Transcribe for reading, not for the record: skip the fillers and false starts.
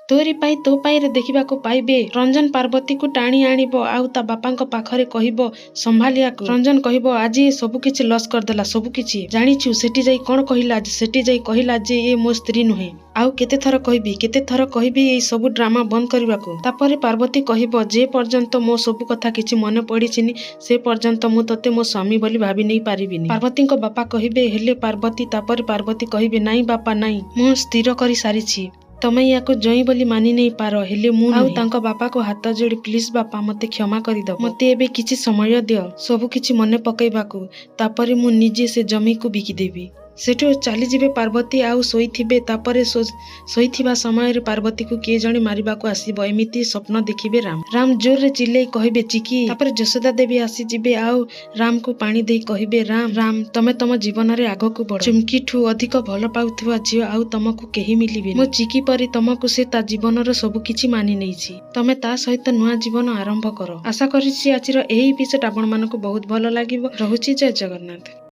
ତୋରି ପାଇଁ ତୋ ପାଇଁରେ ଦେଖିବାକୁ ପାଇବେ। ରଞ୍ଜନ ପାର୍ବତୀକୁ ଟାଣି ଆଣିବ ଆଉ ତା ବାପାଙ୍କ ପାଖରେ କହିବ ସମ୍ଭାଳିବାକୁ। ରଞ୍ଜନ କହିବ, ଆଜି ଏ ସବୁ କିଛି ଲସ୍ କରିଦେଲା, ସବୁ କିଛି। ଜାଣିଛୁ ସେଠି ଯାଇ କଣ କହିଲା? ସେଠି ଯାଇ କହିଲା ଯେ ଏ ମୋ ସ୍ତ୍ରୀ ନୁହେଁ। ଆଉ କେତେ ଥର କହିବି, କେତେ ଥର କହିବି ଏଇ ସବୁ ଡ୍ରାମା ବନ୍ଦ କରିବାକୁ? ତାପରେ ପାର୍ବତୀ କହିବ, ଯେ ପର୍ଯ୍ୟନ୍ତ ମୋ ସବୁ କଥା କିଛି ମନେ ପଡ଼ିଛିନି, ସେ ପର୍ଯ୍ୟନ୍ତ ମୁଁ ତତେ ମୋ ସ୍ୱାମୀ ବୋଲି ଭାବି ନେଇ ପାରିବିନି। ପାର୍ବତୀଙ୍କ ବାପା କହିବେ, ହେଲେ ପାର୍ବତୀ। ତାପରେ ପାର୍ବତୀ କହିବେ, ନାଇଁ ବାପା ନାଇଁ, ମୁଁ ସ୍ଥିର କରି ସାରିଛି। ତମେ ୟାକୁ ଜଇଁ ବୋଲି ମାନି ନେଇ ପାର, ହେଲେ ମୁଁ। ଆଉ ତାଙ୍କ ବାପାକୁ ହାତ ଯୋଡ଼ି, ପ୍ଲିଜ ବାପା, ମତେ କ୍ଷମା କରିଦବ। ମତେ ଏବେ କିଛି ସମୟ ଦିଅ ସବୁ କିଛି ମନେ ପକେଇବାକୁ। ତାପରେ ମୁଁ ନିଜେ ସେ ଜମିକୁ ବିକିଦେବି। ସେଠୁ ଚାଲିଯିବେ ପାର୍ବତୀ ଆଉ ଶୋଇଥିବେ। ତାପରେ ଶୋଇଥିବା ସମୟରେ ପାର୍ବତୀକୁ କିଏ ଜଣେ ମାରିବାକୁ ଆସିବ, ଏମିତି ସ୍ୱପ୍ନ ଦେଖିବେ ରାମ। ରାମ ଜୋରରେ ଚିଲ୍ଲେଇ କହିବେ, ଚିକି! ତାପରେ ଯଶୋଦା ଦେବୀ ଆସିଯିବେ ଆଉ ରାମକୁ ପାଣି ଦେଇ କହିବେ, ରାମ, ରାମ, ତମେ ତମ ଜୀବନରେ ଆଗକୁ ବଢ। ଚୁମ୍କିଠୁ ଅଧିକ ଭଲ ପାଉଥିବା ଝିଅ ଆଉ ତମକୁ କେହି ମିଳିବେନି। ମୋ ଚିକି ପରି ତମକୁ ସେ ତା ଜୀବନର ସବୁ କିଛି ମାନି ନେଇଛି। ତମେ ତା ସହିତ ନୂଆ ଜୀବନ ଆରମ୍ଭ କର। ଆଶା କରିଛି ଆଜିର ଏହି ଏପିସୋଡ ଆପଣମାନଙ୍କୁ ବହୁତ ଭଲ ଲାଗିବ। ରହୁଛି, ଜୟ ଜଗନ୍ନାଥ।